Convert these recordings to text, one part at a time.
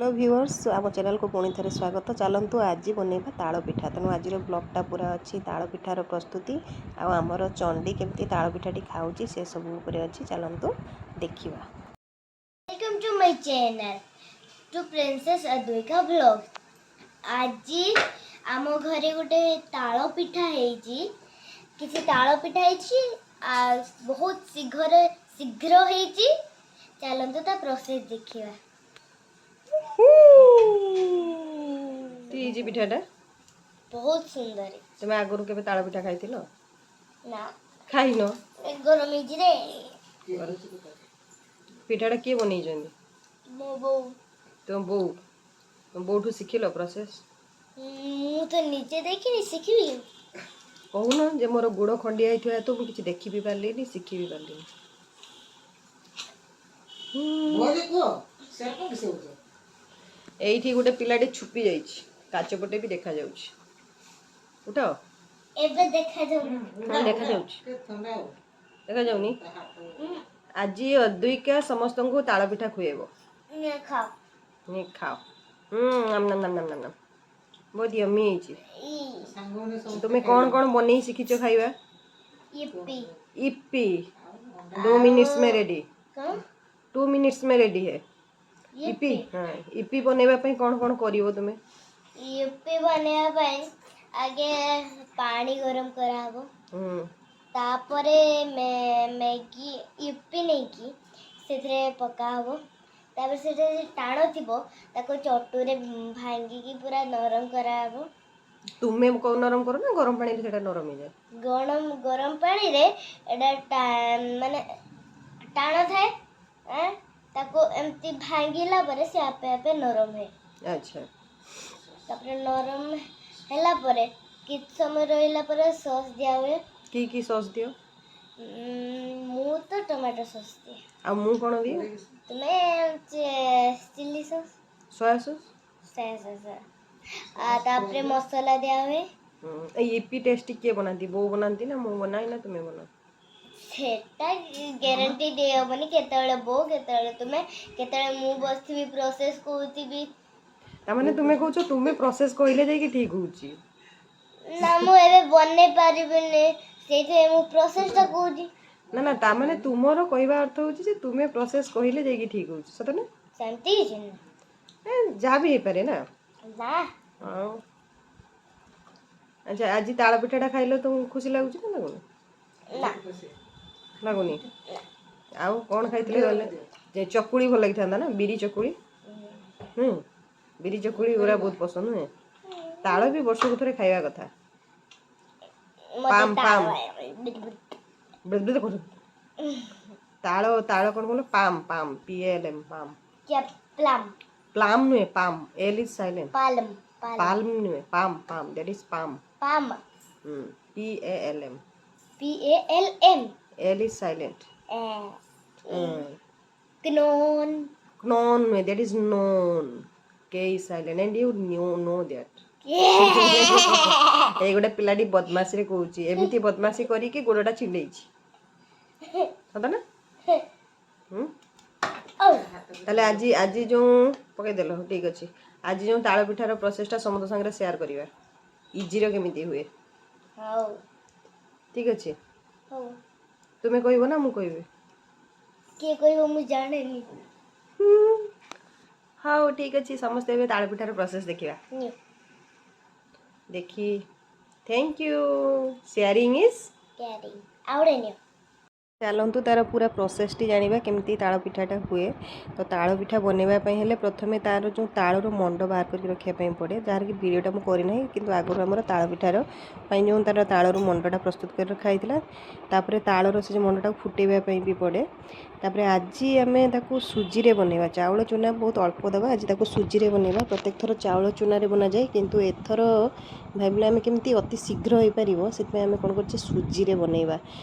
Hello viewers, ଆମ ଚ୍ୟାନେଲକୁ ପୁଣି ଥରେ ସ୍ୱାଗତ। ଚାଲନ୍ତୁ, ଆଜି ବନେଇବା ତାଳ ପିଠା। ତେଣୁ ଆଜିର ବ୍ଲଗ୍ଟା ପୁରା ଅଛି ତାଳ ପିଠାର ପ୍ରସ୍ତୁତି ଆଉ ଆମର ଚଣ୍ଡୀ କେମିତି ତାଳ ପିଠାଟି ଖାଉଛି, ସେସବୁ ଉପରେ ଅଛି। ଚାଲନ୍ତୁ ଦେଖିବା। Welcome to my channel to Princess Advika Vlog. ଆଜି ଆମ ଘରେ ଗୋଟେ ତାଳ ପିଠା ହେଇଛି। କିଛି ତାଳ ପିଠା ହେଇଛି ଆଉ ବହୁତ ଶୀଘ୍ର ଶୀଘ୍ର ହେଇଛି। ଚାଲନ୍ତୁ, ତା ପ୍ରୋସେସ୍ ଦେଖିବା। ହେଇଛି ପିଠାଟା? ବହୁତ ସୁନ୍ଦର ହେଇଛି। ତୁମେ ଆଗରୁ କେବେ ତାଳ ପିଠା ଖାଇଥିଲ? ନା। ଖାଇନ? ଗରମ ହେଇଛି ରେ। ପିଠାଟା କିଏ ବନେଇଛନ୍ତି? ମୋ ବୋଉ। ତୁମ ବୋଉ? ତୁମ ବୋଉଠୁ ଶିଖିଲ ପ୍ରୋସେସ୍? ମୁଁ ତ ନିଜେ ଦେଖିନି, ଶିଖିବି? କହୁନ ଯେ ମୋର ଗୋଡ଼ ଖଣ୍ଡିଆ ହେଇଥିବା ହେତୁ ମୁଁ କିଛି ଦେଖି ବି ପାରିଲିନି, ଶିଖି ବି ପାରିଲିନି। ଭଲରେ କୁହ, ସେ କଣ ମିଶଉଛ? ଏଇଠି ଗୋଟେ ପିଲାଟି ଛୁପି ଯାଇଛି, କାଚ ପଟେ ବି ଦେଖାଯାଉଛି। ଉଠ। ଏବେ ଦେଖାଯାଉନି। ହଁ, ଦେଖାଯାଉଛି। ଟିକେ ଥଣ୍ଡା ହଉ। ଦେଖାଯାଉନି? ତା ହାତ। ଆଜି ଅଦ୍ୱିକା ସମସ୍ତଙ୍କୁ ତାଳ ପିଠା ଖୁଏଇବ। ନିଅ, ଖାଅ। ନେ, ଖାଅ। ନମ୍ ନମ୍ ନମ୍ ନମ୍ ନମ୍ ନମ୍, ବହୁତ ୟମି ହେଇଛି। ଇ। ସାଙ୍ଗମାନେ ସମସ୍ତେ। ତୁମେ କ'ଣ କ'ଣ ବନେଇ ଶିଖିଛ ଖାଇବା? ଇପି। ଇପି 2 मिनट्स में रेडी। କ'ଣ? 2 मिनट्स में रेडी है ଇପି। ହଁ, ଇପି ବନେଇବା ପାଇଁ କ'ଣ କ'ଣ କରିବ ତୁମେ? ୟୁପି ବନେଇବା ପାଇଁ ଆଗେ ପାଣି ଗରମ କରାହବ। ତାପରେ ମ୍ୟାଗି ୟୁପି ନେଇକି ସେଥିରେ ପକାହବ। ତାପରେ ସେଟା ଯଦି ଟାଣ ଥିବ, ତାକୁ ଚଟୁରେ ଭାଙ୍ଗିକି ପୁରା ନରମ କରାହବ। ତୁମେ କୋଉ ନରମ କର ନା ଗରମ ପାଣିରେ ସେଟା ନରମ ହେଇଯାଏ? ଗରମ ଗରମ ପାଣିରେ ଏଇଟା ମାନେ ଟାଣ ଥାଏ ଆଁ, ତାକୁ ଏମିତି ଭାଙ୍ଗିଲା ପରେ ସେ ଆପେ ଆପେ ନରମ ହୁଏ। ତାପରେ ନରମ ହେଲା ପରେ କିଛି ସମୟ ରହିଲା ପରେ ସସ୍ ଦିଆ ହୁଏ। କି କି ସସ୍ ଦିଅ? ମୁଁ ତ ଟମାଟୋ ସସ୍ ଦିଏ। ଆଉ ମୁଁ କ'ଣ ଦିଏ? ତୁମେ chilli sauce. Soya sauce. Soya sauce. ଆଉ ତାପରେ ମସଲା ଦିଆ ହୁଏ। ଏଇ ଇପି ଟେଷ୍ଟି କିଏ ବନାନ୍ତି? ବୋଉ ବନାନ୍ତି ନା ମୁଁ ବନାଏ ନା ତୁମେ ବନାଅ? ସେଟା ଗ୍ୟାରେଣ୍ଟି ଦେଇ ହେବନି। କେତେବେଳେ ବୋଉ, କେତେବେଳେ ତୁମେ, କେତେବେଳେ ମୁଁ ବସିଥିବି, ପ୍ରୋସେସ୍ କହୁଥିବି। ତାମାନେ ତୁମେ କହୁଛ, ତୁମେ ପ୍ରୋସେସ୍ କହିଲେ ଯାଇକି ଠିକ୍ ହଉଛି? ନା, ମୁଁ ଏବେ ବନେଇ ପାରିବିନି, ସେଇଥିପାଇଁ ମୁଁ ପ୍ରୋସେସଟା କହୁଛି। ନା ନା, ତାମାନେ ତୁମର କହିବା ଅର୍ଥ ହଉଛି ଯେ ତୁମେ ପ୍ରୋସେସ୍ କହିଲେ ଯାଇକି ଠିକ୍ ହଉଛି, ସତ ନା? ସେମିତି କିଛି ନୁହେଁ। ଏ, ଯାହା ବି ହେଇପାରେ ନା? ନା। ଆଉ ଆଚ୍ଛା, ଆଜି ତାଳ ପିଠାଟା ଖାଇଲ, ତୁମକୁ ଖୁସି ଲାଗୁଛି ନା ଲାଗୁନି? ନା। ଲାଗୁନି? ଆଉ କ'ଣ ଖାଇଥିଲେ ଗଲେ ଯେ ଚକୁଳି ଭଲ ଲାଗିଥାନ୍ତା ନା? ବିରି ଚକୁଳି। ବିରି ଚକୁଳି ଗୁଡ଼ା ବହୁତ ପସନ୍ଦ ନୁହେଁ? ତାଳ ବି ବର୍ଷକୁ ଥରେ ଖାଇବା କଥା। ମତେ ପାମ୍, ତାଳ ପାମ୍। ବେଳେ ବେଳେ ତାଳ, ତାଳ କ'ଣ କହିଲ? Palm, palm, PLM, palm. क्या ପ୍ଲାମ୍? ପ୍ଲାମ୍ ନୁହେଁ, palm. L is silent. Palam, Palam. ପାଲ୍ମ ନୁହେଁ, palm, palm, that is palm. Palm. PALM. PALM. L is silent. କ୍ନୋନ୍। Known ନୁହେଁ, that is known. K is silent and you know that. ଏଇ ଗୋଟେ ପିଲାଟି ବଦମାସିରେ କହୁଛି, ଏମିତି ବଦମାସି କରିକି ଗୋଡ଼ଟା ଛିଣ୍ଡେଇଛି, ସତ ନା? ହୁଁ। ତାହେଲେ ଆଜି ଆଜି ଯେଉଁ ପକେଇଦେଲ, ଠିକ୍ ଅଛି। ଆଜି ଯେଉଁ ତାଳ ପିଠାର ପ୍ରୋସେସଟା ସମସ୍ତଙ୍କ ସାଙ୍ଗରେ ସେୟାର କରିବା, ଇଜିର କେମିତି ହୁଏ। ହଉ। ଠିକ୍ ଅଛି? ହଉ। ତୁମେ କହିବ ନା ମୁଁ କହିବି? କିଏ କହିବ, ମୁଁ ଜାଣେନି। ହଉ, ଠିକ୍ ଅଛି। ସମସ୍ତେ ଏବେ ତାଳ ପିଠାର ପ୍ରୋସେସ୍ ଦେଖିବା। ନିଅ। ଦେଖି, thank you, sharing is caring. ଆଉ ଗୋଟେ ନିଅ। ଚାଲନ୍ତୁ, ତାର ପୁରା ପ୍ରୋସେସଟି ଜାଣିବା, କେମିତି ତାଳ ପିଠାଟା ହୁଏ। ତ ତାଳ ପିଠା ବନେଇବା ପାଇଁ ହେଲେ ପ୍ରଥମେ ତାର ଯେଉଁ ତାଳର ମଣ୍ଡ ବାହାର କରିକି ରଖିବା ପାଇଁ ପଡ଼େ, ଯାହାର କି ଭିଡ଼ିଓଟା ମୁଁ କରିନାହିଁ। କିନ୍ତୁ ଆଗରୁ ଆମର ତାଳ ପିଠାର ପାଇଁ ଯେଉଁ ତାର ତାଳରୁ ମଣ୍ଡଟା ପ୍ରସ୍ତୁତ କରି ରଖା ହେଇଥିଲା। ତାପରେ ତାଳର ସେ ଯେଉଁ ମଣ୍ଡଟାକୁ ଫୁଟେଇବା ପାଇଁ ବି ପଡ଼େ। ତାପରେ ଆଜି ଆମେ ତାକୁ ସୁଜିରେ ବନେଇବା। ଚାଉଳ ଚୁନା ବହୁତ ଅଳ୍ପ ଦେବା। ଆଜି ତାକୁ ସୁଜିରେ ବନେଇବା। ପ୍ରତ୍ୟେକ ଥର ଚାଉଳ ଚୁନାରେ ବନାଯାଏ, କିନ୍ତୁ ଏଥର ଭାବିଲେ ଆମେ କେମିତି ଅତି ଶୀଘ୍ର ହେଇପାରିବ, ସେଥିପାଇଁ ଆମେ କ'ଣ କରୁଛେ, ସୁଜିରେ ବନେଇବା।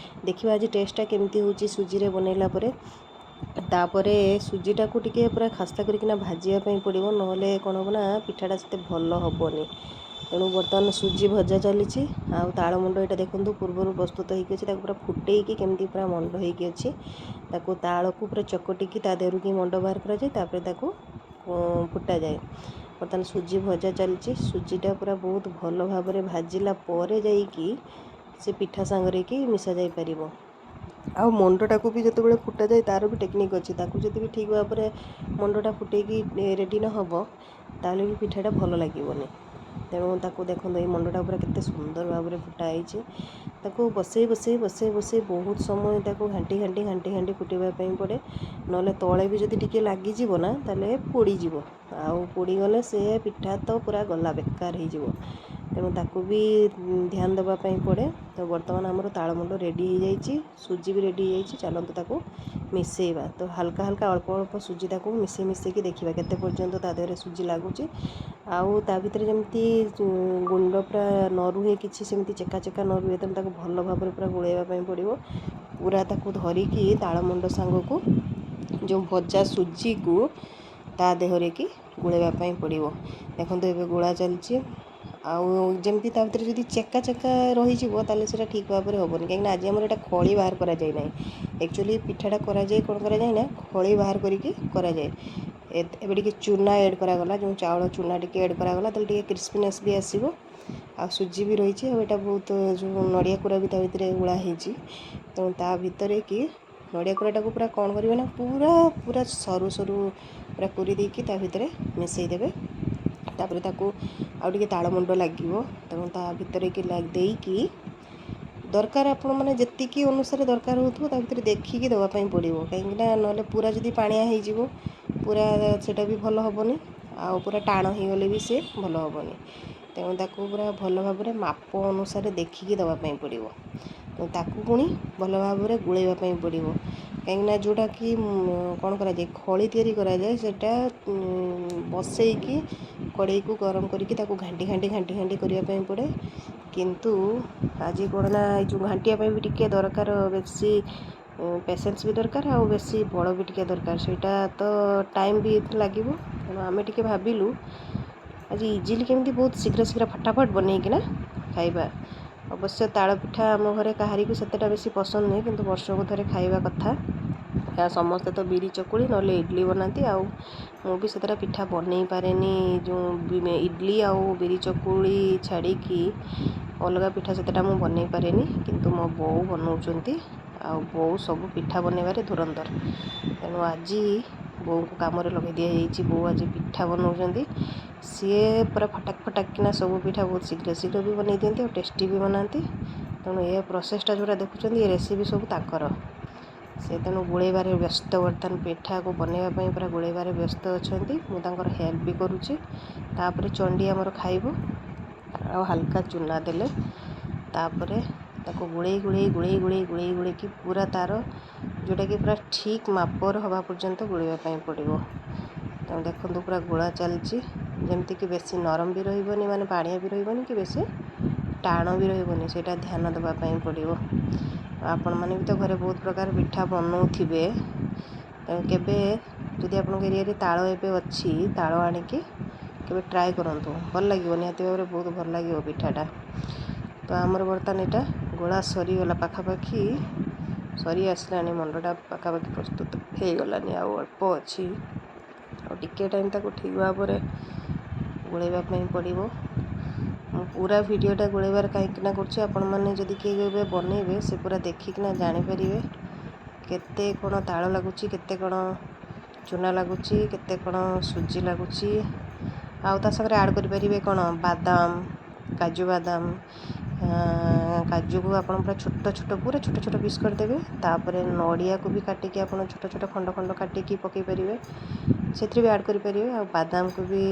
ଦେଖିବା ଆଜି ଟେଷ୍ଟଟା କେମିତି ହେଉଛି ସୁଜିରେ ବନେଇଲା ପରେ। ତାପରେ ସୁଜିଟାକୁ ଟିକେ ପୁରା ଖାସ୍ତା କରିକିନା ଭାଜିବା ପାଇଁ ପଡ଼ିବ, ନହେଲେ କ'ଣ ହେବ ନା, ପିଠାଟା ସେତେ ଭଲ ହେବନି। ତେଣୁ ବର୍ତ୍ତମାନ ସୁଜି ଭଜା ଚାଲିଛି। ଆଉ ତାଳ ମଣ୍ଡ ଏଇଟା ଦେଖନ୍ତୁ, ପୂର୍ବରୁ ପ୍ରସ୍ତୁତ ହେଇକି ଅଛି। ତାକୁ ପୁରା ଫୁଟେଇକି କେମିତି ପୁରା ମଣ୍ଡ ହେଇକି ଅଛି। ତାକୁ ତାଳକୁ ପୁରା ଚକଟିକି ତା ଦେହରୁ କି ମଣ୍ଡ ବାହାର କରାଯାଏ। ତାପରେ ତାକୁ ଫୁଟାଯାଏ। ବର୍ତ୍ତମାନ ସୁଜି ଭଜା ଚାଲିଛି। ସୁଜିଟା ପୁରା ବହୁତ ଭଲ ଭାବରେ ଭାଜିଲା ପରେ ଯାଇକି ସେ ପିଠା ସାଙ୍ଗରେ କି ମିଶା ଯାଇପାରିବ। ଆଉ ମଣ୍ଡଟାକୁ ବି ଯେତେବେଳେ ଫୁଟାଯାଏ, ତା'ର ବି ଟେକ୍ନିକ୍ ଅଛି। ତାକୁ ଯଦି ବି ଠିକ୍ ଭାବରେ ମଣ୍ଡଟା ଫୁଟେଇକି ରେଡ଼ି ନ ହେବ, ତାହେଲେ ବି ପିଠାଟା ଭଲ ଲାଗିବନି। ତେଣୁ ତାକୁ ଦେଖନ୍ତୁ, ଏଇ ମଣ୍ଡଟା ପୁରା କେତେ ସୁନ୍ଦର ଭାବରେ ଫୁଟା ହେଇଛି। ତାକୁ ବସେଇ ବସେଇ ବସେଇ ବସେଇ ବହୁତ ସମୟ ତାକୁ ଘାଣ୍ଟି ଘାଣ୍ଟି ଘାଣ୍ଟି ଘାଣ୍ଟି ଫୁଟେଇବା ପାଇଁ ପଡ଼େ। ନହେଲେ ତଳେ ବି ଯଦି ଟିକେ ଲାଗିଯିବ ନା, ତାହେଲେ ପୋଡ଼ିଯିବ। ଆଉ ପୋଡ଼ିଗଲେ ସେ ପିଠା ତ ପୁରା ଗଲା, ବେକାର ହେଇଯିବ। ତେଣୁ ତାକୁ ବି ଧ୍ୟାନ ଦେବା ପାଇଁ ପଡ଼େ। ତ ବର୍ତ୍ତମାନ ଆମର ତାଳମଣ୍ଡ ରେଡ଼ି ହେଇଯାଇଛି, ସୁଜି ବି ରେଡ଼ି ହେଇଯାଇଛି। ଚାଲନ୍ତୁ ତାକୁ ମିଶାଇବା। ତ ହାଲକା ହାଲକା, ଅଳ୍ପ ଅଳ୍ପ ସୁଜି ତାକୁ ମିଶାଇ ମିଶାଇକି ଦେଖିବା କେତେ ପର୍ଯ୍ୟନ୍ତ ତା ଦେହରେ ସୁଜି ଲାଗୁଛି। ଆଉ ତା ଭିତରେ ଯେମିତି ଗୁଣ୍ଡ ପୁରା ନ ରୁହେ, କିଛି ସେମିତି ଚେକା ଚେକା ନ ରୁହେ। ତେଣୁ ତାକୁ ଭଲ ଭାବରେ ପୁରା ଗୋଳେଇବା ପାଇଁ ପଡ଼ିବ। ପୁରା ତାକୁ ଧରିକି ତାଳମଣ୍ଡ ସାଙ୍ଗକୁ ଯେଉଁ ଭଜା ସୁଜିକୁ ତା ଦେହରେ କି ଗୋଳେଇବା ପାଇଁ ପଡ଼ିବ। ଦେଖନ୍ତୁ, ଏବେ ଗୋଳା ଚାଲିଛି। ଆଉ ଯେମିତି ତା ଭିତରେ ଯଦି ଚେକା ଚେକା ରହିଯିବ, ତାହେଲେ ସେଇଟା ଠିକ୍ ଭାବରେ ହେବନି। କାହିଁକିନା ଆଜି ଆମର ଏଇଟା ଖଳି ବାହାର କରାଯାଇ ନାହିଁ। ଆକ୍ଚୁଆଲି ପିଠାଟା କରାଯାଏ, କ'ଣ କରାଯାଏ ନା, ଖଳି ବାହାର କରିକି କରାଯାଏ। ଏବେ ଟିକେ ଚୁନା ଏଡ଼୍ କରାଗଲା, ଯେଉଁ ଚାଉଳ ଚୁନା ଟିକେ ଏଡ଼୍ କରାଗଲା, ତାହେଲେ ଟିକେ କ୍ରିସ୍ପିନେସ୍ ବି ଆସିବ। ଆଉ ସୁଜି ବି ରହିଛି, ଆଉ ଏଇଟା ବହୁତ ଯେଉଁ ନଡ଼ିଆ କୋରା ବି ତା ଭିତରେ ଗୋଳା ହେଇଛି। ତେଣୁ ତା ଭିତରେ କି ନଡ଼ିଆ କୋରାଟାକୁ ପୁରା କ'ଣ କରିବେ ନା, ପୁରା ପୁରା ସରୁ ସରୁ ପୁରା କୋରି ଦେଇକି ତା ଭିତରେ ମିଶାଇ ଦେବେ। ତାପରେ ତାକୁ ଆଉ ଟିକେ ତାଳମୁଣ୍ଡ ଲାଗିବ। ତେଣୁ ତା ଭିତରେ କି ଦେଇକି ଦରକାର ଆପଣମାନେ ଯେତିକି ଅନୁସାରେ ଦରକାର ହେଉଥିବ, ତା ଭିତରେ ଦେଖିକି ଦେବା ପାଇଁ ପଡ଼ିବ। କାହିଁକିନା ନହେଲେ ପୁରା ଯଦି ପାଣିଆ ହେଇଯିବ ପୁରା, ସେଇଟା ବି ଭଲ ହେବନି। ଆଉ ପୁରା ଟାଣ ହେଇଗଲେ ବି ସେ ଭଲ ହେବନି। ତେଣୁ ତାକୁ ପୁରା ଭଲ ଭାବରେ ମାପ ଅନୁସାରେ ଦେଖିକି ଦେବା ପାଇଁ ପଡ଼ିବ। ତ ତାକୁ ପୁଣି ଭଲ ଭାବରେ ଗୋଳେଇବା ପାଇଁ ପଡ଼ିବ। କାହିଁକିନା ଯେଉଁଟାକି କ'ଣ କରାଯାଏ, ଖଳି ତିଆରି କରାଯାଏ, ସେଇଟା ବସେଇକି କଡ଼େଇକୁ ଗରମ କରିକି ତାକୁ ଘାଣ୍ଟି ଘାଣ୍ଟି ଘାଣ୍ଟି ଘାଣ୍ଟି କରିବା ପାଇଁ ପଡ଼େ। କିନ୍ତୁ ଆଜି କ'ଣ ନା, ଏଇ ଯେଉଁ ଘାଣ୍ଟିବା ପାଇଁ ବି ଟିକେ ଦରକାର, ବେଶୀ ପେସେନ୍ସ ବି ଦରକାର ଆଉ ବେଶୀ ବଳ ବି ଟିକେ ଦରକାର। ସେଇଟା ତ ଟାଇମ୍ ବି ଲାଗିବ। ତେଣୁ ଆମେ ଟିକେ ଭାବିଲୁ ଆଜି ଇଜିଲି କେମିତି ବହୁତ ଶୀଘ୍ର ଶୀଘ୍ର ଫଟାଫଟ ବନେଇକିନା ଖାଇବା। ଅବଶ୍ୟ ତାଳ ପିଠା ଆମ ଘରେ କାହାରିକୁ ସେତେଟା ବେଶୀ ପସନ୍ଦ ନୁହେଁ, କିନ୍ତୁ ବର୍ଷକୁ ଥରେ ଖାଇବା କଥା। ସମସ୍ତେ ତ ବିରି ଚକୁଳି ନହେଲେ ଇଡ଼ଲି ବନାନ୍ତି, ଆଉ ମୁଁ ବି ସେତେଟା ପିଠା ବନେଇ ପାରେନି। ଯେଉଁ ଇଡ଼ଲି ଆଉ ବିରି ଚକୁଳି ଛାଡ଼ିକି ଅଲଗା ପିଠା ସେତେଟା ମୁଁ ବନେଇ ପାରେନି, କିନ୍ତୁ ମୋ ବୋଉ ବନଉଛନ୍ତି। ଆଉ ବୋଉ ସବୁ ପିଠା ବନେଇବାରେ ଧୁରନ୍ଧର। ତେଣୁ ଆଜି ବୋଉଙ୍କୁ କାମରେ ଲଗାଇ ଦିଆଯାଇଛି। ବୋଉ ଆଜି ପିଠା ବନଉଛନ୍ତି। ସିଏ ପୁରା ଫଟାକ ଫଟାକ କିନା ସବୁ ପିଠା ବହୁତ ଶୀଘ୍ର ଶୀଘ୍ର ବି ବନେଇ ଦିଅନ୍ତି ଆଉ ଟେଷ୍ଟି ବି ବନାନ୍ତି। ତେଣୁ ଏ ପ୍ରୋସେସ୍ଟା ଯେଉଁଟା ଦେଖୁଛନ୍ତି, ଏ ରେସିପି ସବୁ ତାଙ୍କର। ସେ ତେଣୁ ଗୋଳେଇବାରେ ବ୍ୟସ୍ତ। ବର୍ତ୍ତମାନ ପିଠାକୁ ବନେଇବା ପାଇଁ ପୁରା ଗୋଳେଇବାରେ ବ୍ୟସ୍ତ ଅଛନ୍ତି। ମୁଁ ତାଙ୍କର ହେଲ୍ପ ବି କରୁଛି। ତାପରେ ଚଣ୍ଡି ଆମର ଖାଇବ। ଆଉ ହାଲକା ଚୁନା ଦେଲେ। ତାପରେ ତାକୁ ଗୋଳେଇ ଗୋଳେଇ ଗୋଳେଇ ଗୋଳେଇ ଗୋଳେଇ ଗୋଳେଇକି ପୁରା ତା'ର ଯେଉଁଟାକି ପୁରା ଠିକ୍ ମାପର ହେବା ପର୍ଯ୍ୟନ୍ତ ଗୋଳେଇବା ପାଇଁ ପଡ଼ିବ। ତେଣୁ ଦେଖନ୍ତୁ, ପୁରା ଗୋଳା ଚାଲିଛି। ଯେମିତିକି ବେଶୀ ନରମ ବି ରହିବନି, ମାନେ ପାଣିଆ ବି ରହିବନି କି ବେଶୀ ଟାଣ ବି ରହିବନି, ସେଇଟା ଧ୍ୟାନ ଦେବା ପାଇଁ ପଡ଼ିବ। ଆପଣମାନେ ବି ତ ଘରେ ବହୁତ ପ୍ରକାର ପିଠା ବନଉଥିବେ। ତେଣୁ କେବେ ଯଦି ଆପଣଙ୍କ ଏରିଆରେ ତାଳ ଏବେ ଅଛି, ତାଳ ଆଣିକି କେବେ ଟ୍ରାଏ କରନ୍ତୁ, ଭଲ ଲାଗିବ। ନିହାତି ଭାବରେ ବହୁତ ଭଲ ଲାଗିବ ପିଠାଟା। ତ ଆମର ବର୍ତ୍ତମାନ ଏଇଟା ଗୋଳା ସରିଗଲା, ପାଖାପାଖି ସରି ଆସିଲାଣି। ମଣ୍ଡଟା ପାଖାପାଖି ପ୍ରସ୍ତୁତ ହେଇଗଲାନି, ଆଉ ଅଳ୍ପ ଅଛି। ଆଉ ଟିକେ ଟାଇମ୍ ତାକୁ ଠିକ୍ ଭାବରେ ଗୋଳେଇବା ପାଇଁ ପଡ଼ିବ। ମୁଁ ପୁରା ଭିଡ଼ିଓଟା ଗୋଳେଇବାର କାହିଁକିନା କରୁଛି, ଆପଣମାନେ ଯଦି କିଏ କେବେ ବନେଇବେ, ସେ ପୁରା ଦେଖିକିନା ଜାଣିପାରିବେ କେତେ କ'ଣ ତାଳ ଲାଗୁଛି, କେତେ କ'ଣ ଚୁନା ଲାଗୁଛି, କେତେ କ'ଣ ସୁଜି ଲାଗୁଛି। ଆଉ ତା ସାଙ୍ଗରେ ଆଡ଼୍ କରିପାରିବେ କ'ଣ, ବାଦାମ, କାଜୁ ବାଦାମ। କାଜୁକୁ ଆପଣ ପୁରା ଛୋଟ ଛୋଟ, ପୁରା ଛୋଟ ଛୋଟ ପିସ୍ କରିଦେବେ। ତାପରେ ନଡ଼ିଆକୁ ବି କାଟିକି ଆପଣ ଛୋଟ ଛୋଟ ଖଣ୍ଡ ଖଣ୍ଡ କାଟିକି ପକାଇ ପାରିବେ, ସେଥିରେ ବି ଆଡ଼୍ କରିପାରିବେ। ଆଉ ବାଦାମକୁ ବି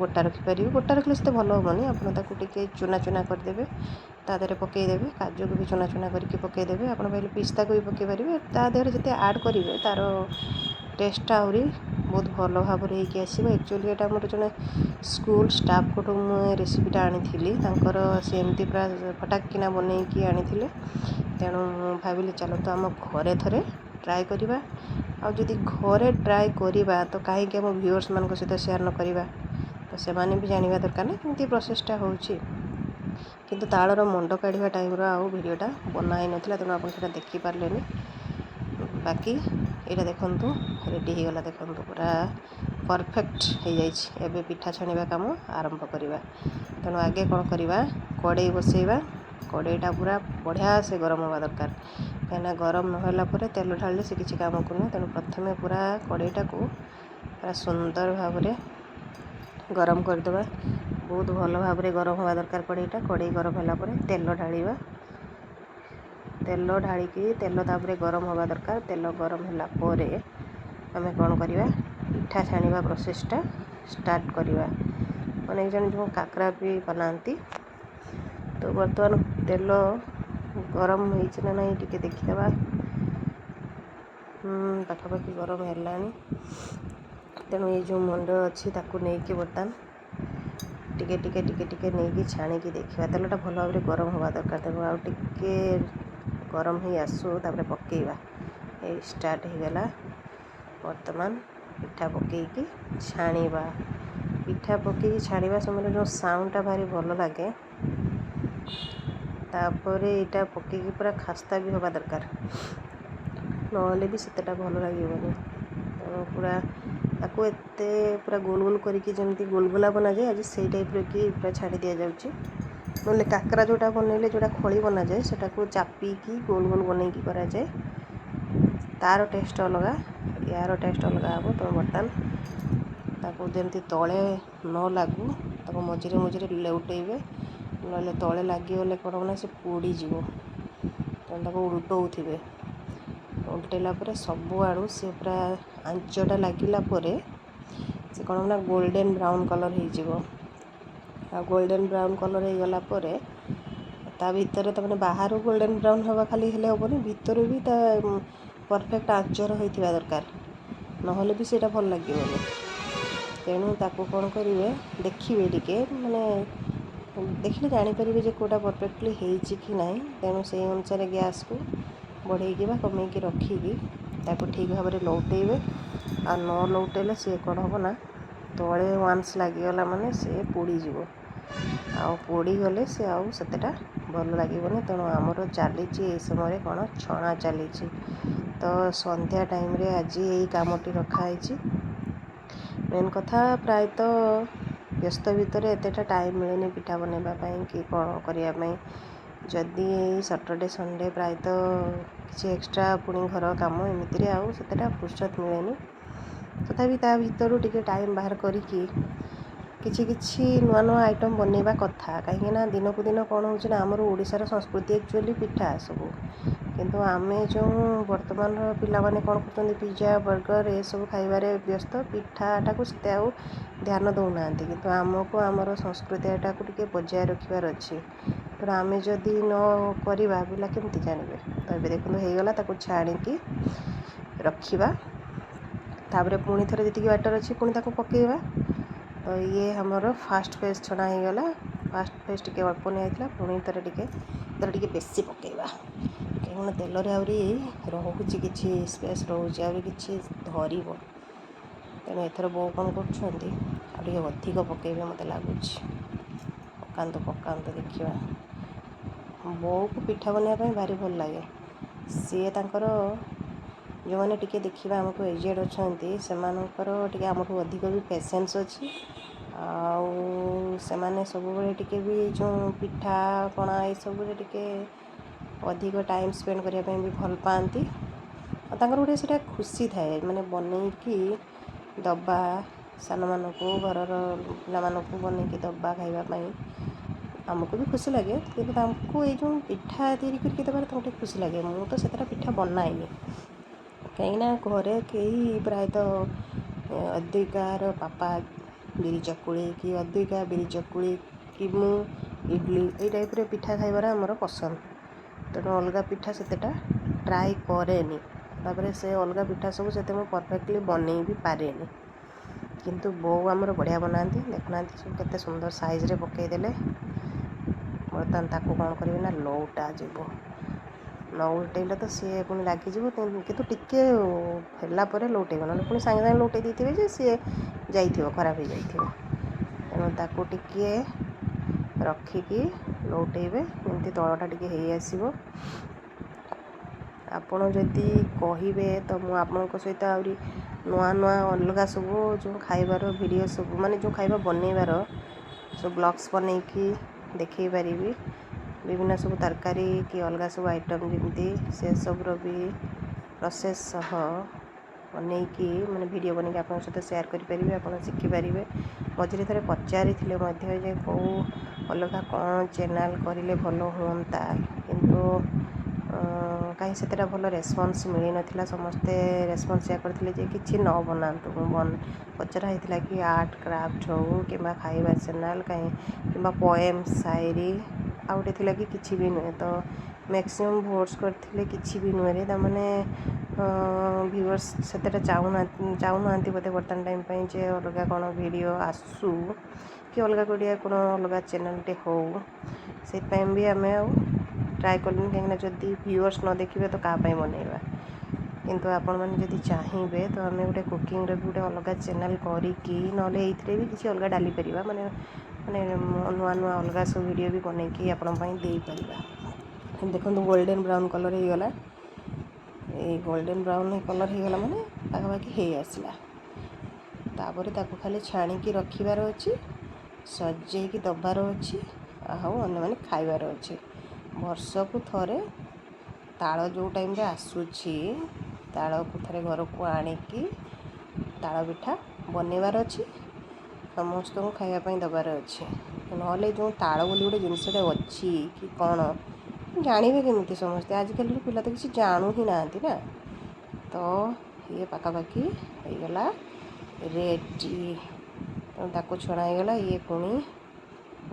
ଗୋଟା ରଖିପାରିବେ। ଗୋଟା ରଖିଲେ ସେତେ ଭଲ ହେବନି। ଆପଣ ତାକୁ ଟିକେ ଚୁନା ଚୁନା କରିଦେବେ, ତା ଦେହରେ ପକାଇଦେବେ। କାଜୁକୁ ବି ଚୁନା ଚୁନା କରିକି ପକାଇଦେବେ। ଆପଣ ପାଇଲେ ପିସ୍ତାକୁ ବି ପକାଇ ପାରିବେ। ତା ଦେହରେ ଯେତେ ଆଡ଼୍ କରିବେ, ତା'ର ଟେଷ୍ଟଟା ଆହୁରି ବହୁତ ଭଲ ଭାବରେ ହେଇକି ଆସିବ। ଆକ୍ଚୁଆଲି ଏଇଟା ଆମର ଜଣେ ସ୍କୁଲ ଷ୍ଟାଫ୍ଙ୍କଠୁ ମୁଁ ଏ ରେସିପିଟା ଆଣିଥିଲି। ତାଙ୍କର ସେ ଏମିତି ପୁରା ଫଟାକ କିନା ବନେଇକି ଆଣିଥିଲେ। ତେଣୁ ମୁଁ ଭାବିଲି, ଚାଲନ୍ତୁ ଆମ ଘରେ ଥରେ ଟ୍ରାଏ କରିବା। ଆଉ ଯଦି ଘରେ ଟ୍ରାଏ କରିବା, ତ କାହିଁକି ଆମ ଭିଉଅର୍ସମାନଙ୍କ ସହିତ ସେୟାର ନ କରିବା? ତ ସେମାନେ ବି ଜାଣିବା ଦରକାର ନା କେମିତି ପ୍ରୋସେସ୍ଟା ହେଉଛି। କିନ୍ତୁ ତାଳର ମଣ୍ଡ କାଢ଼ିବା ଟାଇମ୍ର ଆଉ ଭିଡ଼ିଓଟା ବନା ହେଇନଥିଲା, ତେଣୁ ଆପଣ ସେଇଟା ଦେଖିପାରିଲେନି। ବାକି ଏଇଟା ଦେଖନ୍ତୁ, ରେଡ଼ି ହେଇଗଲା। ଦେଖନ୍ତୁ, ପୁରା ପରଫେକ୍ଟ ହେଇଯାଇଛି। ଏବେ ପିଠା ଛାଣିବା କାମ ଆରମ୍ଭ କରିବା। ତେଣୁ ଆଗେ କ'ଣ କରିବା? କଡ଼େଇ ବସେଇବା। କଡ଼େଇଟା ପୁରା ବଢ଼ିଆ ସେ ଗରମ ହେବା ଦରକାର, କାହିଁକିନା ଗରମ ନହେଲା ପରେ ତେଲ ଢାଳିଲେ ସେ କିଛି କାମକୁ ନୁହେଁ। ତେଣୁ ପ୍ରଥମେ ପୁରା କଡ଼େଇଟାକୁ ପୁରା ସୁନ୍ଦର ଭାବରେ ଗରମ କରିଦେବା। ବହୁତ ଭଲ ଭାବରେ ଗରମ ହେବା ଦରକାର କଡ଼େଇଟା। କଡ଼େଇ ଗରମ ହେଲା ପରେ ତେଲ ଢାଳିବା। ତେଲ ଢାଳିକି ତେଲ ତାପରେ ଗରମ ହେବା ଦରକାର। ତେଲ ଗରମ ହେଲା ପରେ ଆମେ କ'ଣ କରିବା? ପିଠା ଛାଣିବା ପ୍ରୋସେସ୍ଟା ଷ୍ଟାର୍ଟ କରିବା। ଅନେକ ଜଣ ଯେଉଁ କାକରା ବି ବନାନ୍ତି। ତ ବର୍ତ୍ତମାନ ତେଲ ଗରମ ହେଇଛି ନା ନାହିଁ ଟିକେ ଦେଖିଦେବା। ପାଖାପାଖି ଗରମ ହେଲାଣି। ତେଣୁ ଏଇ ଯେଉଁ ମଣ୍ଡ ଅଛି, ତାକୁ ନେଇକି ବର୍ତ୍ତମାନ ଟିକେ ଟିକେ ଟିକେ ଟିକେ ନେଇକି ଛାଣିକି ଦେଖିବା। ତେଲଟା ଭଲ ଭାବରେ ଗରମ ହେବା ଦରକାର। ତେଣୁ ଆଉ ଟିକେ ଗରମ ହେଇ ଆସୁ, ତାପରେ ପକାଇବା। ଏଇ ଷ୍ଟାର୍ଟ ହେଇଗଲା। ବର୍ତ୍ତମାନ ପିଠା ପକାଇକି ଛାଣିବା। ପିଠା ପକାଇକି ଛାଣିବା ସମୟରେ ଯେଉଁ ସାଉଣ୍ଡଟା ଭାରି ଭଲ ଲାଗେ। ତାପରେ ଏଇଟା ପକାଇକି ପୁରା ଖାସ୍ତା ବି ହେବା ଦରକାର, ନହେଲେ ବି ସେତେଟା ଭଲ ଲାଗିବନି। ତେଣୁ ପୁରା ତାକୁ ଏତେ ପୁରା ଗୋଲ ଗୋଲ କରିକି, ଯେମିତି ଗୋଲଗୋଲା ବନାଯାଏ, ଆଜି ସେଇ ଟାଇପ୍ର କି ପୁରା ଛାଡ଼ି ଦିଆଯାଉଛି। ନହେଲେ କାକରା ଯେଉଁଟା ବନେଇଲେ, ଯେଉଁଟା ଖଳି ବନାଯାଏ, ସେଟାକୁ ଚାପିକି ଗୋଲ ଗୋଲ ବନେଇକି କରାଯାଏ। ତା'ର ଟେଷ୍ଟ ଅଲଗା, ୟାର ଟେଷ୍ଟ ଅଲଗା ହେବ। ତ ବର୍ତ୍ତମାନ ତାକୁ ଯେମିତି ତଳେ ନ ଲାଗୁ, ତାକୁ ମଝିରେ ମଝିରେ ଲେଉଟେଇବେ। ନହେଲେ ତଳେ ଲାଗିଗଲେ କ'ଣ ହେବ ନା, ସେ ପୋଡ଼ିଯିବ। ତେଣୁ ତାକୁ ଉଲଟଉଥିବେ। ଉଲଟେଇଲା ପରେ ସବୁଆଡ଼ୁ ସେ ପୁରା ଆଞ୍ଚଟା ଲାଗିଲା ପରେ ସେ କ'ଣ ହେବ ନା, ଗୋଲ୍ଡେନ୍ ବ୍ରାଉନ୍ କଲର୍ ହେଇଯିବ। ଆଉ ଗୋଲ୍ଡେନ୍ ବ୍ରାଉନ୍ କଲର୍ ହେଇଗଲା ପରେ ତା ଭିତରେ, ତା ମାନେ ବାହାରୁ ଗୋଲ୍ଡେନ୍ ବ୍ରାଉନ୍ ହେବା ଖାଲି ହେଲେ ହେବନି, ଭିତରୁ ବି ତା ପରଫେକ୍ଟ ଆଞ୍ଚର ହୋଇଥିବା ଦରକାର। ନହେଲେ ବି ସେଇଟା ଭଲ ଲାଗିବନି। ତେଣୁ ତାକୁ କ'ଣ କରିବେ, ଦେଖିବେ ଟିକେ, ମାନେ ଦେଖିଲେ ଜାଣିପାରିବେ ଯେ କେଉଁଟା ପରଫେକ୍ଟଲି ହେଇଛି କି ନାହିଁ। ତେଣୁ ସେଇ ଅନୁସାରେ ଗ୍ୟାସ୍କୁ ବଢ଼େଇକି ବା କମେଇକି ରଖିକି ତାକୁ ଠିକ୍ ଭାବରେ ଲଉଟେଇବେ। ଆଉ ନ ଲଉଟେଇଲେ ସିଏ କ'ଣ ହେବ ନା, ତଳେ ୱାନ୍ସ ଲାଗିଗଲା ମାନେ ସିଏ ପୋଡ଼ିଯିବ। ଆଉ ପୋଡ଼ିଗଲେ ସେ ଆଉ ସେତେଟା ଭଲ ଲାଗିବନି। ତେଣୁ ଆମର ଚାଲିଛି ଏଇ ସମୟରେ କ'ଣ, ଛଣା ଚାଲିଛି। ତ ସନ୍ଧ୍ୟା ଟାଇମ୍ରେ ଆଜି ଏଇ କାମଟି ରଖାହେଇଛି। ମେନ୍ କଥା, ପ୍ରାୟତଃ ବ୍ୟସ୍ତ ଭିତରେ ଏତେଟା ଟାଇମ୍ ମିଳେନି ପିଠା ବନେଇବା ପାଇଁ କି କ'ଣ କରିବା ପାଇଁ। ଯଦି ଏଇ ସଟର୍ଡ଼େ, ସଣ୍ଡେ, ପ୍ରାୟତଃ କିଛି ଏକ୍ସଟ୍ରା ପୁଣି ଘର କାମ, ଏମିତିରେ ଆଉ ସେତେଟା ଫୁର୍ସତ ମିଳେନି। ତଥାପି ତା ଭିତରୁ ଟିକେ ଟାଇମ୍ ବାହାର କରିକି କିଛି କିଛି ନୂଆ ନୂଆ ଆଇଟମ୍ ବନେଇବା କଥା। କାହିଁକିନା ଦିନକୁ ଦିନ କ'ଣ ହେଉଛି ନା, ଆମର ଓଡ଼ିଶାର ସଂସ୍କୃତି ଆକ୍ଚୁଆଲି ପିଠା ସବୁ। କିନ୍ତୁ ଆମେ ଯେଉଁ ବର୍ତ୍ତମାନର ପିଲାମାନେ କ'ଣ କରୁଛନ୍ତି, ପିଜ୍ଜା, ବର୍ଗର୍ ଏସବୁ ଖାଇବାରେ ବ୍ୟସ୍ତ, ପିଠାଟାକୁ ସେତେ ଆଉ ଧ୍ୟାନ ଦେଉନାହାନ୍ତି। କିନ୍ତୁ ଆମକୁ ଆମର ସଂସ୍କୃତିଟାକୁ ଟିକେ ବଜାୟ ରଖିବାର ଅଛି। ତେଣୁ ଆମେ ଯଦି ନ କରିବା, ପିଲା କେମିତି ଜାଣିବେ? ତ ଏବେ ଦେଖନ୍ତୁ, ହେଇଗଲା। ତାକୁ ଛାଣିକି ରଖିବା। ତାପରେ ପୁଣି ଥରେ ଯେତିକି ବ୍ୟାଟର୍ ଅଛି, ପୁଣି ତାକୁ ପକାଇବା। ତ ଇଏ ଆମର ଫାଷ୍ଟ ଫେଜ୍ ଛଣା ହେଇଗଲା। ଫାଷ୍ଟ ଫେଜ୍ ଟିକେ ଅଳ୍ପ ନିଆହେଇଥିଲା। ପୁଣି ଥରେ ଟିକେ, ଏଥର ଟିକେ ବେଶୀ ପକାଇବା, କାହିଁକିନା ତେଲରେ ଆହୁରି ରହୁଛି, କିଛି ସ୍ପେସ୍ ରହୁଛି, ଆହୁରି କିଛି ଧରିବ। ତେଣୁ ଏଥର ବୋଉ କ'ଣ କରୁଛନ୍ତି, ଆଉ ଟିକେ ଅଧିକ ପକାଇବେ ମୋତେ ଲାଗୁଛି। ପକାନ୍ତୁ, ପକାନ୍ତୁ, ଦେଖିବା। ବୋଉକୁ ପିଠା ବନେଇବା ପାଇଁ ଭାରି ଭଲ ଲାଗେ। ସିଏ ତାଙ୍କର, ଯେଉଁମାନେ ଟିକେ ଦେଖିବା ଆମକୁ ଏଜେଡ଼ ଅଛନ୍ତି, ସେମାନଙ୍କର ଟିକେ ଆମଠୁ ଅଧିକ ବି ପେସେନ୍ସ ଅଛି। ଆଉ ସେମାନେ ସବୁବେଳେ ଟିକେ ବି ଯେଉଁ ପିଠା ପଣା ଏସବୁରେ ଟିକେ ଅଧିକ ଟାଇମ୍ ସ୍ପେଣ୍ଡ କରିବା ପାଇଁ ବି ଭଲ ପାଆନ୍ତି। ଆଉ ତାଙ୍କର ଗୋଟେ ସେଇଟା ଖୁସି ଥାଏ, ମାନେ ବନେଇକି ଦେବା ସାନମାନଙ୍କୁ, ଘରର ପିଲାମାନଙ୍କୁ ବନେଇକି ଦେବା ଖାଇବା ପାଇଁ। ଆମକୁ ବି ଖୁସି ଲାଗେ, କିନ୍ତୁ ତାଙ୍କୁ ଏଇ ଯେଉଁ ପିଠା ତିଆରି କରିକି ଦେବାରେ ତାଙ୍କୁ ଟିକେ ଖୁସି ଲାଗେ। ମୁଁ ତ ସେତେଟା ପିଠା ବନାଏନି, କାହିଁକିନା ଘରେ କେହି ପ୍ରାୟତଃ ଅଦ୍ୱିକାର ପାପା ବିରି ଚକୁଳି କି ଅଦ୍ୱିକା ବିରି ଚକୁଳି କି ମୁଁ ଇଡ଼ଲି, ଏଇ ଟାଇପ୍ର ପିଠା ଖାଇବାର ଆମର ପସନ୍ଦ। ତେଣୁ ଅଲଗା ପିଠା ସେତେଟା ଟ୍ରାଏ କରେନି। ତାପରେ ସେ ଅଲଗା ପିଠା ସବୁ ସେତେ ମୁଁ ପରଫେକ୍ଟଲି ବନେଇ ବି ପାରେନି। କିନ୍ତୁ ବୋଉ ଆମର ବଢ଼ିଆ ବନାନ୍ତି। ଦେଖୁନାହାନ୍ତି ସବୁ କେତେ ସୁନ୍ଦର ସାଇଜ୍ରେ ପକାଇଦେଲେ। ବର୍ତ୍ତମାନ ତାକୁ କ'ଣ କରିବେ ନା, ଲଉଟା ଯିବ। ନ ଉଲଟେଇଲେ ତ ସିଏ ପୁଣି ଲାଗିଯିବ। କିନ୍ତୁ ଟିକେ ହେଲା ପରେ ଲଉଟେଇବ, ନହେଲେ ପୁଣି ସାଙ୍ଗେ ସାଙ୍ଗେ ଲଉଟେଇ ଦେଇଥିବେ ଯେ ସିଏ ଯାଇଥିବ, ଖରାପ ହେଇଯାଇଥିବ। ତେଣୁ ତାକୁ ଟିକିଏ ରଖିକି ଲଉଟେଇବେ, ଯେମିତି ତଳଟା ଟିକେ ହେଇଆସିବ। ଆପଣ ଯଦି କହିବେ ତ ମୁଁ ଆପଣଙ୍କ ସହିତ ଆହୁରି ନୂଆ ନୂଆ ଅଲଗା ସବୁ ଯେଉଁ ଖାଇବାର ଭିଡ଼ିଓ ସବୁ, ମାନେ ଯେଉଁ ଖାଇବା ବନେଇବାର ସବୁ ବ୍ଲଗ୍ସ ବନେଇକି ଦେଖେଇ ପାରିବି। ବିଭିନ୍ନ ସବୁ ତରକାରୀ କି ଅଲଗା ସବୁ ଆଇଟମ୍ ଯେମିତି, ସେସବୁର ବି ପ୍ରୋସେସ୍ ସହ ବନେଇକି, ମାନେ ଭିଡ଼ିଓ ବନେଇକି ଆପଣଙ୍କ ସହିତ ସେୟାର କରିପାରିବି, ଆପଣ ଶିଖିପାରିବେ। ମଝିରେ ଥରେ ପଚାରିଥିଲେ ମଧ୍ୟ ଯେ କେଉଁ ଅଲଗା କ'ଣ ଚ୍ୟାନେଲ୍ କରିଲେ ଭଲ ହୁଅନ୍ତା, କିନ୍ତୁ କାହିଁ ସେତେଟା ଭଲ ରେସ୍ପନ୍ସ ମିଳିନଥିଲା। ସମସ୍ତେ ରେସ୍ପନ୍ସ ଏୟା କରିଥିଲେ ଯେ କିଛି ନ ବନାନ୍ତୁ। ମୁଁ ପଚରା ହେଇଥିଲା କି ଆର୍ଟ କ୍ରାଫ୍ଟ ହଉ କିମ୍ବା ଖାଇବା ଚ୍ୟାନେଲ୍ କାହିଁ କିମ୍ବା ପୋଏମ୍, ସାଇରୀ, ଆଉ ଗୋଟେ ଥିଲା କି କିଛି ବି ନୁହେଁ। ତ ମ୍ୟାକ୍ସିମମ୍ ଭୋଟ୍ସ କରିଥିଲେ କିଛି ବି ନୁହେଁରେ। ତା'ମାନେ ଭିଉଅର୍ସ ସେତେଟା ଚାହୁଁନାହାନ୍ତି ବୋଧେ ବର୍ତ୍ତମାନ ଟାଇମ୍ ପାଇଁ ଯେ ଅଲଗା କ'ଣ ଭିଡ଼ିଓ ଆସୁ କି ଅଲଗା କେଉଁଠିଆ କ'ଣ ଅଲଗା ଚ୍ୟାନେଲ୍ଟେ ହଉ। ସେଇଥିପାଇଁ ବି ଆମେ ଆଉ ଟ୍ରାଏ କଲୁନି, କାହିଁକିନା ଯଦି ଭିଉଅର୍ସ ନ ଦେଖିବେ ତ କାହା ପାଇଁ ବନେଇବା? କିନ୍ତୁ ଆପଣମାନେ ଯଦି ଚାହିଁବେ ତ ଆମେ ଗୋଟେ କୁକିଂର ବି ଗୋଟେ ଅଲଗା ଚ୍ୟାନେଲ୍ କରିକି, ନହେଲେ ଏଇଥିରେ ବି କିଛି ଅଲଗା ଡାଲି ପାରିବା, ମାନେ ନୂଆ ନୂଆ ଅଲଗା ସବୁ ଭିଡ଼ିଓ ବି ବନେଇକି ଆପଣଙ୍କ ପାଇଁ ଦେଇପାରିବା। ଦେଖନ୍ତୁ, ଗୋଲ୍ଡେନ୍ ବ୍ରାଉନ୍ କଲର୍ ହେଇଗଲା। ଏଇ ଗୋଲ୍ଡେନ୍ ବ୍ରାଉନ୍ କଲର୍ ହେଇଗଲା ମାନେ ପାଖାପାଖି ହେଇ ଆସିଲା। ତାପରେ ତାକୁ ଖାଲି ଛାଣିକି ରଖିବାର ଅଛି, ସଜେଇକି ଦେବାର ଅଛି ଆଉ ଅନ୍ୟମାନେ ଖାଇବାର ଅଛି। ବର୍ଷକୁ ଥରେ ତାଳ ଯେଉଁ ଟାଇମ୍ରେ ଆସୁଛି, ତାଳକୁ ଥରେ ଘରକୁ ଆଣିକି ତାଳ ପିଠା ବନେଇବାର ଅଛି, ସମସ୍ତଙ୍କୁ ଖାଇବା ପାଇଁ ଦେବାର ଅଛି। ନହେଲେ ଯେଉଁ ତାଳ ବୋଲି ଗୋଟେ ଜିନିଷଟା ଅଛି କି କ'ଣ, ଜାଣିବେ କେମିତି ସମସ୍ତେ? ଆଜିକାଲିର ପିଲା ତ କିଛି ଜାଣୁ ହିଁ ନାହାନ୍ତି ନା। ତ ଇଏ ପାଖାପାଖି ହେଇଗଲା ରେଡ଼ି। ତେଣୁ ତାକୁ ଛଣା ହେଇଗଲା। ଇଏ ପୁଣି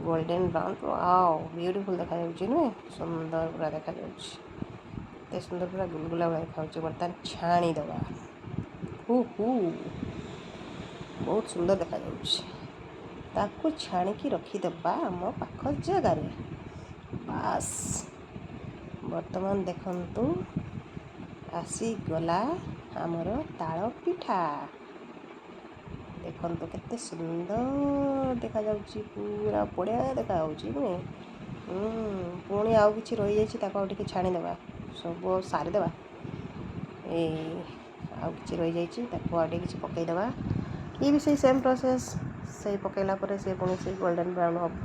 ଗୋଲ୍ଡେନ୍ ବ୍ରାଉନ୍, ଆଉ ବିୟୁଟିଫୁଲ୍ ଦେଖାଯାଉଛି ନୁହେଁ? ସୁନ୍ଦର ପୁରା ଦେଖାଯାଉଛି, ଏତେ ସୁନ୍ଦର, ପୁରା ଗୁଲଗୁଲା ଭଳିଆ ଦେଖାଯାଉଛି। ବର୍ତ୍ତମାନ ଛାଣିଦେବା। ହୁ ହୁ, ବହୁତ ସୁନ୍ଦର ଦେଖାଯାଉଛି। ତାକୁ ଛାଣିକି ରଖିଦେବା ଆମ ପାଖ ଜାଗାରେ, ବାସ୍। ବର୍ତ୍ତମାନ ଦେଖନ୍ତୁ, ଆସିଗଲା ଆମର ତାଳ ପିଠା। ଦେଖନ୍ତୁ, କେତେ ସୁନ୍ଦର ଦେଖାଯାଉଛି, ପୁରା ବଢ଼ିଆ ଦେଖାଯାଉଛି ନୁହେଁ? ପୁଣି ଆଉ କିଛି ରହିଯାଇଛି, ତାକୁ ଆଉ ଟିକେ ଛାଣିଦେବା, ସବୁ ଆଉ ସାରିଦେବା। ଏଇ ଆଉ କିଛି ରହିଯାଇଛି, ତାକୁ ଆଉ ଟିକେ କିଛି ପକାଇଦେବା। ଇଏ ବି ସେଇ ସେମ୍ ପ୍ରୋସେସ୍। ସେଇ ପକାଇଲା ପରେ ସେ ପୁଣି ସେଇ ଗୋଲ୍ଡେନ୍ ବ୍ରାଉନ୍ ହେବ।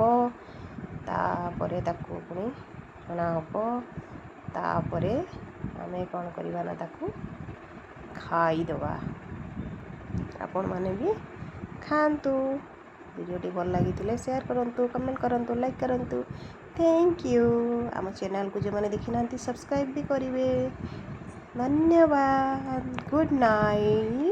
ତାପରେ ତାକୁ ପୁଣି ଛଣା ହେବ। ତାପରେ ଆମେ କ'ଣ କରିବା ନା ତାକୁ ଖାଇଦେବା। ଆପଣମାନେ ବି ଖାଆନ୍ତୁ। ଭିଡ଼ିଓଟି ଭଲ ଲାଗିଥିଲେ ସେୟାର କରନ୍ତୁ, କମେଣ୍ଟ କରନ୍ତୁ, ଲାଇକ୍ କରନ୍ତୁ। Thank you. ଆମ ଚ୍ୟାନେଲ୍କୁ ଯେଉଁମାନେ ଦେଖିନାହାନ୍ତି, ସବସ୍କ୍ରାଇବ୍ ବି କରିବେ। ଧନ୍ୟବାଦ, ଗୁଡ଼୍ ନାଇଟ୍।